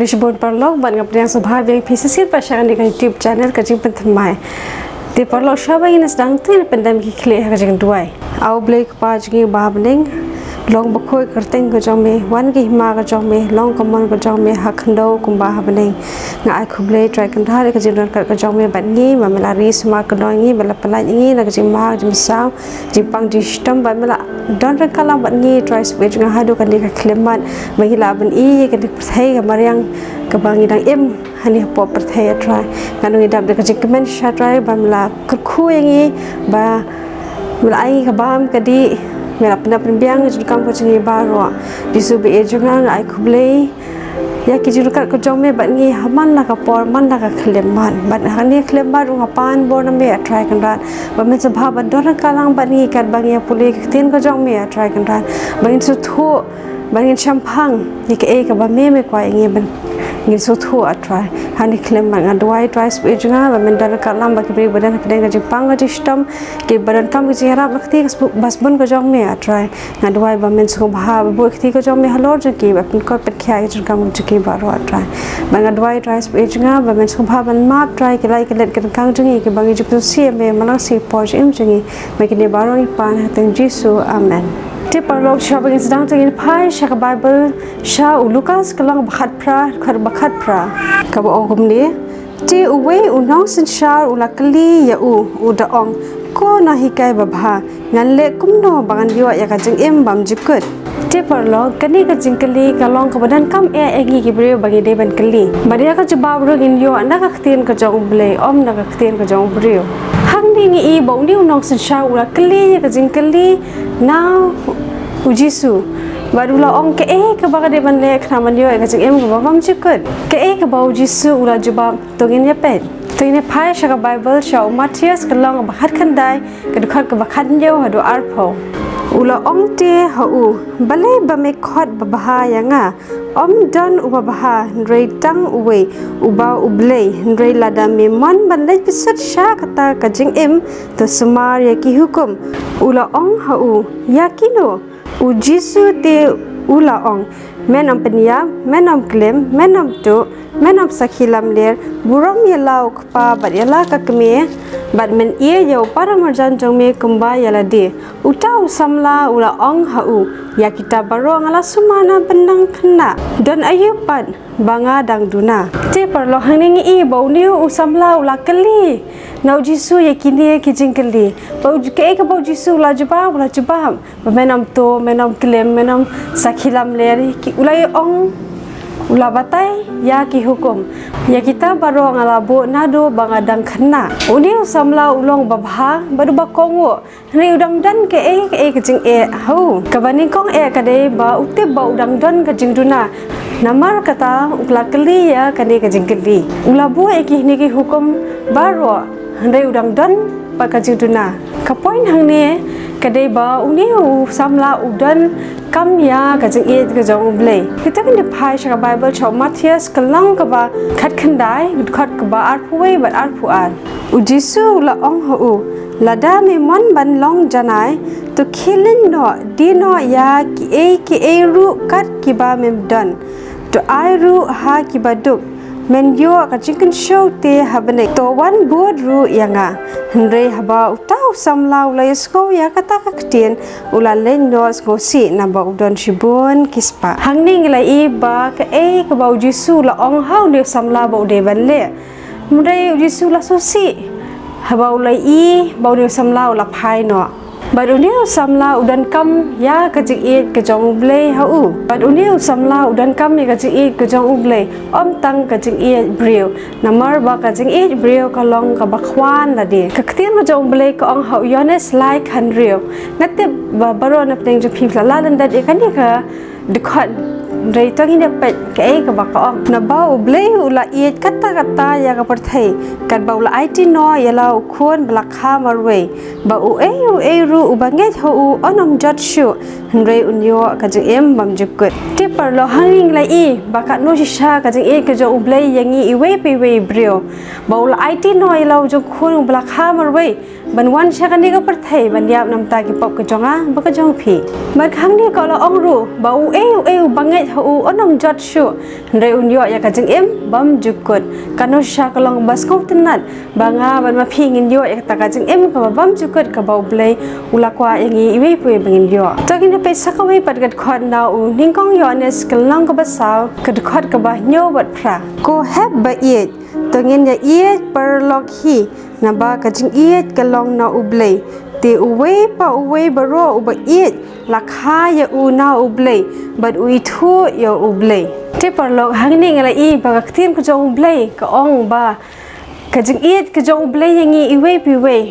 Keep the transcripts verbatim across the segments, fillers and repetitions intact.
Shibun paralok, bad nga pdiang sngewbha biang ïa phi shisien pat sha kane ka YouTube channel Ka Jingpynthymmai. Te paralok, shwa ba ngin sdang, to ngin pyndem ki khlieh ha ka jingduwai. A U Blei Kpa jong ngi uba ha bneng, long bakhuid ka kyrteng ka jong me, wan ka hima ka jong me, long ka mon ka jong me ha khyndew kumba ha bneng. Nga ai khublei Trai Kynrad ïa ka jingdon ryngkat ka jong me bad ngi, ba me la ri sumar kynnoh ïa ngi, ba me la pynlait ïa ngi na ka jingma ka jingmynsaw, jingpang jingshitom, ba me la don ryngkat lang bad ngi Trai Blei jong nga haduh kane ka khyllipmat, ba ngi lah ban ïohi ïa kane ka pyrthei ka mariang kaba ngi dang im hangne hapoh pyrthei, A Trai. Nga ngi dap da ka jingkmen shisha, Trai, ba me la kyrkhu ïa ngi, ba me la ai ngi ka bam ka dih, me la pyndap pynbiang ïa ka jingdonkam ka jong ngi baroh. Jisu ba ïeit jong nga, nga ai khublei ïa ki jingryngkat ka jong me bad ngi ha man la ka por, man la ka khyllipmat. Bad ha kane ka khyllipmat ruh nga pan bor na me, A Trai Kynrad, ba men sngewbha ban don ryngkat lang bad ngi katba ngi ïa pule ïa ka ktien ka jong me, A Trai Kynrad, ba ngin sngewthuh, ba ngin shemphang ïa kaei kaba me, me kwah ïa ngi ban ngin sngewthuh, A Trai. Ha kane ka khyllipmat nga duwai Trai Blei jong nga, ba men don ryngkat lang bad ki briew ba don hapdeng ka jingpang ka jingshitom, kiba donkam ka jingïarap la ka kti kaba sbun ka jong me, A Trai. Nga duwai ba men sngewbha ban buh ïa ka kti ka jong me halor jong ki, ba pynkhuid pynkhiah ïa ka jingdonkam ka jong ki baroh, A Trai. Bad nga duwai Trai Blei jong nga, ba men sngewbha ban map, Trai, ki lait ki let ki ryngkang jong ngi kiba ngi ju pynsngewsih ïa me man la ka sngi por jingim jong ngi. Ba kine baroh ngi pan ha ka kyrteng Jisu. Amen. Te paralok, shwa ba ngin sdang, to ngin phai sha ka Baibl, sha u Lukas ka lynnong ba khatphra, dkhot ba khatphra, kaba ong kumne: Te uwei u nongsynshar u la kylli ïa u, u da ong: Ko Nonghikai babha, ngan leh kumno ba ngan ïoh ïa ka jingim bymjukut? Te paralok, kane ka jingkylli ka long kaba donkam eh ïa ngi ki briew ba ngi dei ban kylli. Bad ïa ka jubab ruh ngin ïoh na ka ktien ka jong U Blei, ym na ka ktien ka jong u briew. Hangne ngi i ba une u nongsynshar u la kylli ïa ka jingkylli na u Jisu, bad u la ong: Kaei kaba nga dei ban leh khnang ban ïoh ïa ka jingim kaba bymjukut? Kaei kaba u Jisu u la jubab? To ngin ïa peit. To ngin ïa phai sha ka Baibl, sha u Mathaios ka lynnong ba khatkhyndai, ka dkhot kaba khathynñiew haduh arphew. U la ong te ha u: Balei ba me khot babha ïa nga? Ym don uba bha, hynrei tang uwei, uba U Blei. Hynrei lada me mon ban leit bsut sha kata ka jingim, to sumar ïa ki hukum. U la ong ha u: Ïa kino? U Jisu te u la ong: Men ym pynïap, men ym klim, men ym tuh, men ym sakhi lamler, burom ïa la u kpa bad ïa la ka kmie, bad men ïeit ïa u para marjan jong me kumba ïa lade. Uta u samla u la ong ha u: Ïa kita baroh nga la sumar na bynta khynnah. Don aïu pat ba nga dang duna? Te paralok, hangne ngi i ba une u samla u la kylli na u Jisu ïa kine ki jingkylli. Ba u, kaei kaba u Jisu u la jubab? U la jubab ba men ym tuh, men ym klim, men ym sakhi lamler. Ki, u la ong, u la batai ïa ki hukum. Ïa kita baroh nga la buh naduh ba nga dang khynnah. Une u samla u long babha bad uba kohnguh, hynrei u dang don kaei kaei ka jingeh ha u. Kaba nyngkong eh ka dei ba u tip ba u dang don ka jingduna. Namar kata u la kylli ïa kane ka jingkylli. U la buh ïa kine ki hukum baroh, hynrei u dang don pat ka jingduna. Ka point hangne ka dei ba une u samla u donkam ïa ka jingïeit ka jong U Blei. Kita ngin ïa phai sha ka Baibl, sha u Mathaios ka lynnong kaba khatkhyndai, dkhot kaba arphew wei bad arphew ar. U Jisu u la ong ha u: Lada me mon ban long janai, to khie lyngngoh, die noh ïa kiei kiei ruh kat kiba mem don, to ai ruh ha kiba duk, men ïoh ka jingkynshew te ha bneng. To wan bud ruh ïa nga. Hynrei haba uta u samla u la ïohsngew ïa kata ka ktien, u la lyngngoh sngewsih, naba u don shibun ki spah. Hangne ngi la i ba kaei kaba u Jisu u la ong ha une u samla ba u dei ban leh. Hynrei u Jisu u la sngewsih haba u la i ba une u samla u la phai noh. Bad une u samla u donkam ïa ka jingïeit ka jong U Blei ha u. Bad une u samla u donkam ïa ka jingïeit ka jong U Blei, ym tang ka jingïeit briew. Namar ba ka jingïeit briew ka long kaba khwan lade. Ka ktien ka jong U Blei ka ong ha u Ïoannis lai khathynriew. Nga tip ba baroh na pdeng jong phi la lah lyndet ïa kane ka dkhot, hynrei to ngin ïa peit kaei kaba ka ong. Naba U Blei u la ïeit katta katta ïa ka pyrthei, katba u la aiti noh ïa la u Khun ba la kha marwei, ba uei uei ruh uba ngeit ha u un ym jot shuh, hynrei un ïoh ka jingim bymjukut. Te Paralok, hangne ngi la ïohi ba katno shisha ka jingïeit ka jong U Blei ïa ngi iwei pa iwei i briew, ba u la aiti noh ïa la u jong u Khun uba la kha marwei ban wan sha kane ka pyrthei ban ïap na ka bynta ki pop ka jong nga bad ka jong phi. Bad hangne ka la ong ruh ba uei uei uba ngeit ha u un ym jot shuh, hynrei un ïoh ïa ka jingim bymjukut. Katno shisha ka long kaba sngewtynnat ba nga bad ma phi ngin ïoh ïa kata ka jingim kaba bymjukut kaba U Blei u la kwah ïa ngi iwei pa iwei ba ngin ïoh. To ngin ïa peit sa kawei pat ka dkhot na u Nyngkong Ïoannis ka lynnong kaba saw, ka dkhot kaba hynñiew bad phra. Ko hep ba ïeit, to ngin ïa ïeit paralok hi, naba ka jingïeit ka long na U Blei. Te uwei pa uwei baroh uba ïeit la kha ïa u na U Blei bad u ithuh ïa U Blei. Te paralok, hangne ngi la ïohi ba ka ktien ka jong U Blei ka ong ba ka jingïeit ka jong U Blei ïa ngi iwei pa iwei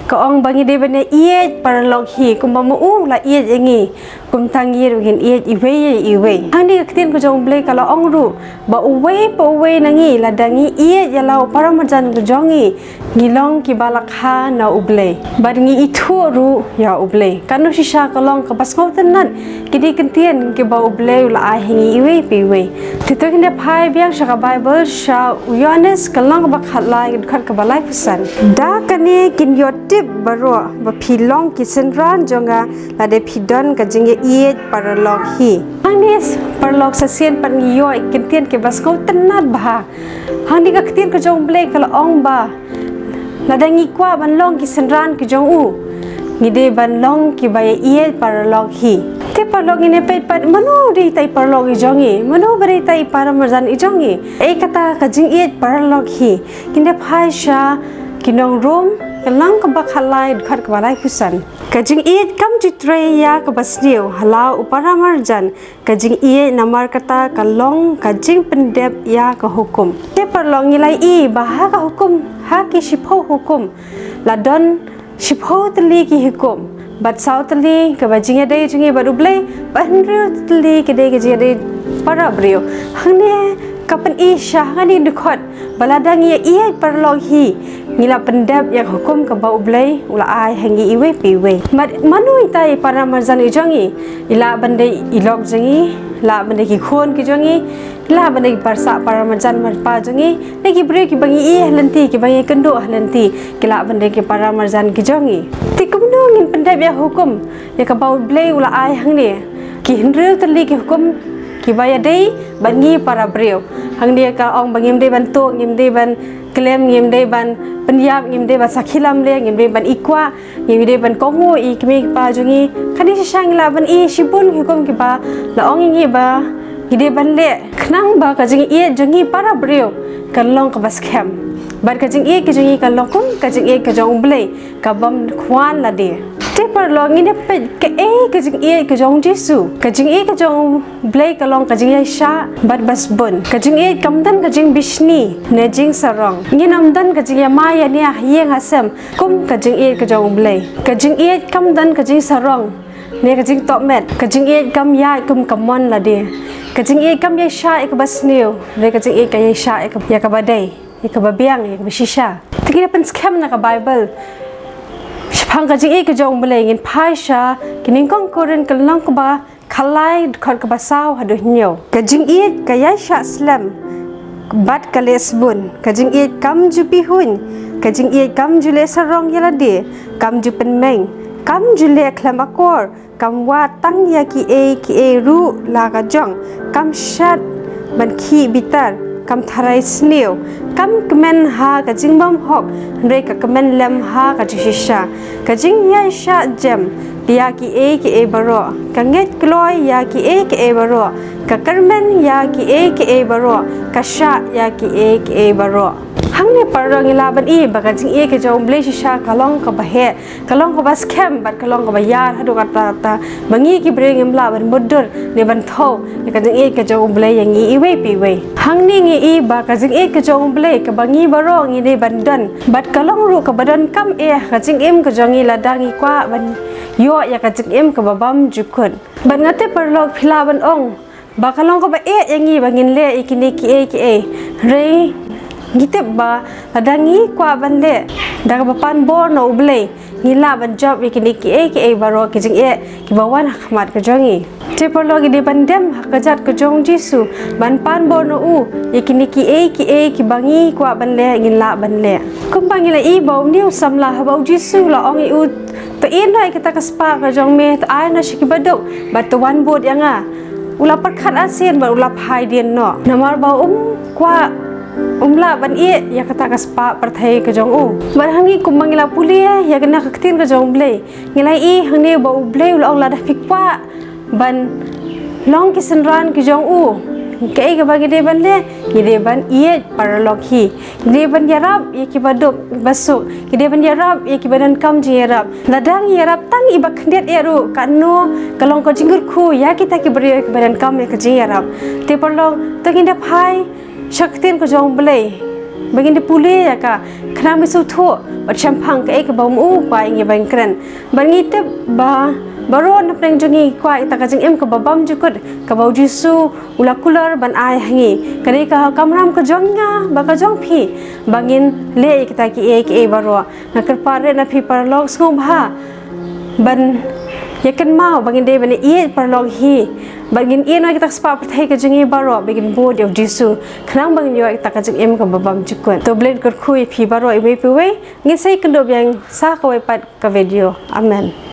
ka ong ba ngi dei ban ïa ïeit paralok hi, kumba ma u la ïeit ïa ngi, kumta ngi ruh ngin ïeit iwei ïa iwei. Hangne ka ktien ka jong U Blei ka la ong ruh ba uwei pa uwei na ngi, lada ngi ïeit ïa la u para marjan ka jong ngi, ngi long kiba la kha na U Blei bad ngi ithuh ruh ïa U Blei. Katno shisha ka long kaba sngewtynnat kine ki ktien kiba U Blei u la ai ha ngi iwei pa iwei. Te to ngin ïa phai biang sha ka Baibl, sha u Ïoannis ka lynnong kaba khatlai, ka dkhot kaba laiphew san. Da kane kin ïoh tip baroh ba phi long ki synran jong nga, lada phi don ka jingïeit paralok hi. Hangne paralok, sa shisien pat ngi ïohi ki ktien kiba sngewtynnat bha. Hangne ka ktien ka jong U Blei ka la ong ba lada ngi kwah ban long ki synran ki jong u, ngi dei ban long kiba ïa ïeit paralok hi. Te paralok, ngin ïa peit pat, mano dei ita i paralok i jong ngi, mano ba dei ita i para marjan i jong ngi. Ei kata ka jingïeit paralok hi? Ngin ïa phai sha ki nong Rom ka lynnong kaba khatlai, dkhot kaba laiphew san. Ka jingïeit kam ju trei ïa kaba sniew ha la u para marjan, ka jingïeit namar kata ka long ka jingpyndep ïa ka hukum. Te paralok, ngi la ïohi ba ha ka hukum, ha ki shiphew hukum, la don shiphew tylli ki hukum, bad saw tylli kaba jingïadei jong ngi bad U Blei, bad hynriew tylli ka dei ka jingïadei para briew. Hangne ka pyni sha hangne dkhot ba lada ngi ïa ïeit paralok hi, ngi la pyndep ïa ka hukum kaba U Blei u la ai ha ngi iwei pa iwei. Bad mano ita i para marjan i jong ngi? I lah ban dei i lok jong ngi, i lah ban dei ki khun ki jong ngi, i lah ban dei ki para sah para marjan marpa jong ngi, ne ki briew kiba ngi ïohi ha lynti, kiba ngi kynduh ha lynti, ki lah ban dei ki para marjan ki jong ngi. Te kumno ngin pyndep ïa ka hukum ïa kaba U Blei u la ai hangne? Ki hynriew tylli ki hukum kiba ïadei bad ngi para briew. Hangne ka ong ba ngim dei ban tuh, ngim dei ban khlem, ngim dei ban pynïap, ngim dei ban sakhi lamler, ngim dei ban ikwah, ngim dei ban kohnguh ïa i kmie i kpa jong ngi. Kane shisha ngi lah ban ïohi shibun ki hukum kiba la ong ïa ngi ba ngi dei ban leh, khnang ba ka jingïeit jong ngi para briew kan long kaba skhem, bad ka jingïeit ka jong ngi kan long kum ka jingïeit ka jong U Blei, kabym khwan lade. Te paralok, ngin ïa peit kaei ka jingïeit ka jong U Jisu. Ka jingïeit ka jong U Blei ka long ka jingïaishah bad ba sbun. Ka jingïeit kam don ka jingbishni ne jingsarong. Ngin ym don ka jingïamai ïania ha ïing ha sem kum ka jingïeit ka jong U Blei. Ka jingïeit kam don ka jingsarong ne ka jingtohmet. Ka jingïeit kam ïaid kum ka mon lade. Ka jingïeit kam ïaishah ïa kaba sniew, hynrei ka jingïeit ka ïaishah ïa ka, ïa kaba dei, ïa kaba biang, ïa kaba shisha. Te ngi la pynskhem na ka Baibl shaphang ka jingïeit ka jong U Blei, ngin phai sha ki Nyngkong Korinth ka lynnong kaba khatlai, dkhot kaba saw haduh hynñiew. Ka jingïeit ka ïaishah slem bad ka leh sbun. Ka jingïeit kam ju pihuiñ. Ka jingïeit kam ju leh sarong ïa lade. Kam ju pynmeng. Kam ju leh khlem akor. Kam wad tang ïa kiei kiei ruh la ka jong. Kam shad ban khih bitar. Kam tharai sniew. Kam kmen ha ka jingbymhok, hynrei ka kmen lem ha ka jingshisha. Ka jingïaishah jem ïa kiei kiei baroh. Ka ngeit kloi ïa kiei kiei baroh. Ka kyrmen ïa kiei kiei baroh. Ka shah ïa kiei kiei baroh. Hangne paralok, ngi lah ban ïohi ba ka jingïeit ka jong U Blei shisha ka long kaba heh, ka long kaba skhem bad ka long kaba ïar haduh katta katta, ba ngi ki briew ngim lah ban mutdur ne ban thew ïa ka jingïeit ka jong U Blei ïa ngi iwei pa iwei. Hangne ngi ïohi ba ka jingïeit ka jong U Blei kaba ngi baroh ngi dei ban don, bad ka long ruh kaba donkam eh ha ka jingim ka jong ngi lada ngi kwah ban ïoh ïa ka jingim kaba bymjukut. Bad nga tip paralok phi lah ban ong ba ka long kaba eh ïa ngi ba ngin leh ïa kine kiei kiei. Hynrei ngi tip ba lada ngi kwah ban leh da kaba pan bor na U Blei, ngi lah ban jop ïa kine kiei kiei baroh, ki jingeh kiba wan ha khmat ka jong ngi. Te paralok, ngi dei ban dem ha ka jait ka jong u Jisu, ban pan bor na u ïa kine kiei kiei kiba ngi kwah ban leh, ngin lah ban leh. Kumba ngi la ïohi ba une u samla haba u Jisu u la ong ïa u, to ïehnoh ïa kata ka spah ka jong me, to ai noh sha ki baduk, bad to wan bud ïa nga, u la pyrkhat arsien bad u la phai dien noh, namar ba um kwah, um lah ban ïeh ïa kata ka spah pyrthei ka jong u. Bad hangne kumba ngi la pule ïa kane ka ktien ka jong u Blei, ngi la ïohi hangne ba u Blei u la ong, lada phi kwah ban long ki synran ki jong u, kaei kaba ngi dei ban leh? Ngi dei ban ïeit paralok hi. Ngi dei ban ïarap ïa kiba duk ba suk. Ngi dei ban ïarap ïa kiba donkam jingïarap. Lada ngi ïarap tang ïa iba khyndiat ruh, kano ka long ka jingkyrkhu ïa kita ki briew kiba donkam ïa ka jingïarap. Te paralok, to ngin da phai sha ka ktien ka jong u Blei, ba ngin da pule ïa ka, khnang ba ngin sngewthuh bad shemphang kaei kaba um u kwah ïa ngi ban kren. Bad ngi tip ba baroh na pdeng jong ngi kwah ïa kata ka jingim kaba bymjukut kaba u Jisu u la kular ban ai ha ngi. Ka dei ka kamram ka jong nga bad ka jong phi ba ngin leh ïa kita kiei kiei baroh. Nga kyrpad ruh na phi paralok, sngewbha ban ïa kynmaw ba ngin dei ban ïeit paralok hi, ba ngin ïehnoh ïa kata ka spah pyrthei ka jong ngi baroh, ba ngin bud ïa u Jisu, khnang ba ngin ïoh ïa kata ka jingim kaba bymjukut. To u Blei un kyrkhu ïa phi baroh iwei pa iwei. Ngin sa ïakynduh biang sa kawei pat ka video. Amen.